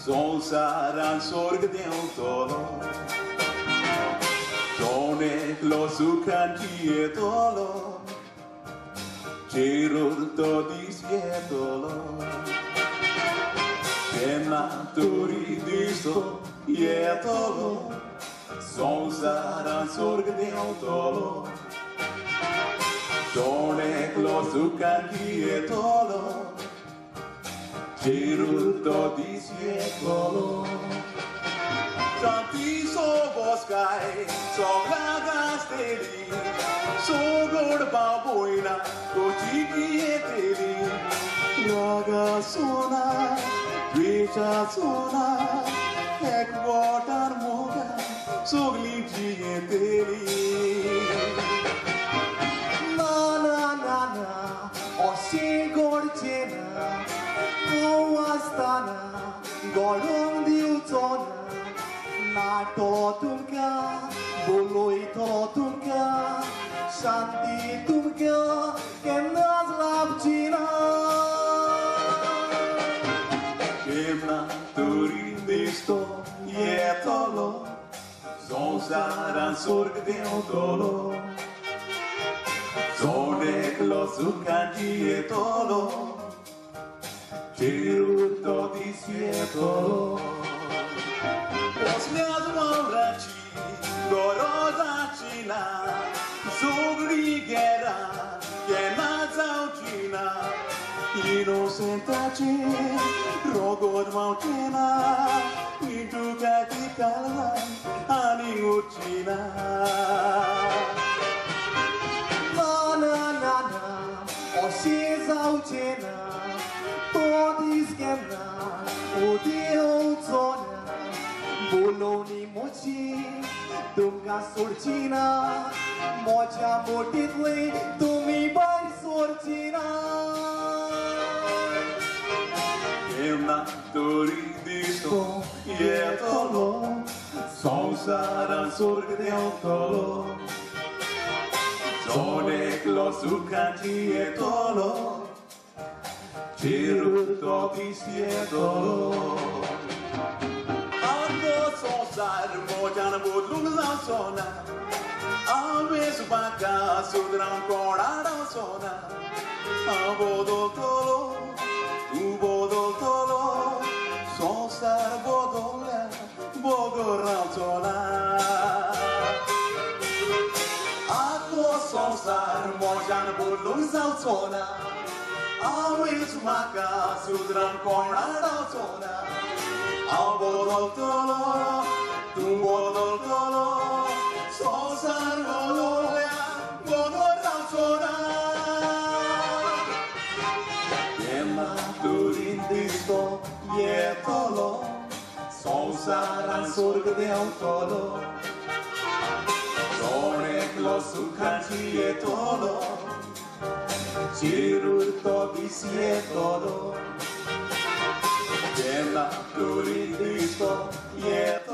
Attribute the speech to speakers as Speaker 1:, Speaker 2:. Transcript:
Speaker 1: संवसारान स्वर्ग देंवतलो जण एकलो सुखान जियेतलो चेरूर तो दीस येतलो केन्ना तरी दीस तो येतलो संवसारान स्वर्ग देंवतलो जण एकलो सुखान जियेतलो चेरूर तो दीस येतलो शांती बसकाय सगळ्यांक आसतली सगळ बाबोयना कशी येतली रागा सोना द्वेशा सोना एकवटान मोगान सगळीं जियेतली
Speaker 2: ना ना ना ना अशें घडचें ना हांव आसतना घडोवंक दिवचो ना नाटो तुमकां बोलयतो तुमकां शांती तुमकां केन्नाच लाभची ना
Speaker 1: केन्ना तरी दीस तो येतलो संवसारान स्वर्ग देंवतलो जण एकलो सुखान जियेतलो चेरूर तो दीस येतलो कसल्याच वावराची गरज आसची ना सगळीं गेरां केन्ना जावची ना इनोसेंटाचें रगत व्हांवचें ना मिटुकाची काळजान आनी उरची ना
Speaker 2: ना ना ना ना अशें जावचें ना तो दीस केन्ना उदेवचो ना बोलोवणी म्हजी तुमकां सोडची ना म्हज्या बोटींतली तुमी भायर सरची ना
Speaker 1: केन्ना तरी दीस तो येतलो संवसारान स्वर्ग देंवतलो जण एकलो सुखान जियेतलो चेरूर तो दीस येतलो संवसार म्हज्यान बदलूंक जावचो ना हांवें म्हाका सुदरावंक कोणाक रावचो ना हांव बदलतलो तूं बदलतलो संवसार बदलल्या बगर रावचो ना आखो संवसार म्हज्यान बदलूंक जावचो ना हांवें म्हाका सुदरावंक कोणाक रावचो ना हांव बदलतलो तूं बदलतलो संवसार बदलल्या बगर रावचो ना केन्ना तरी दीस तो येतलो संवसारान स्वर्ग देंवतलो जण एकलो सुखान जियेतलो चेरूर तो दीस येतलो केन्ना तरी दीस तो येतलो.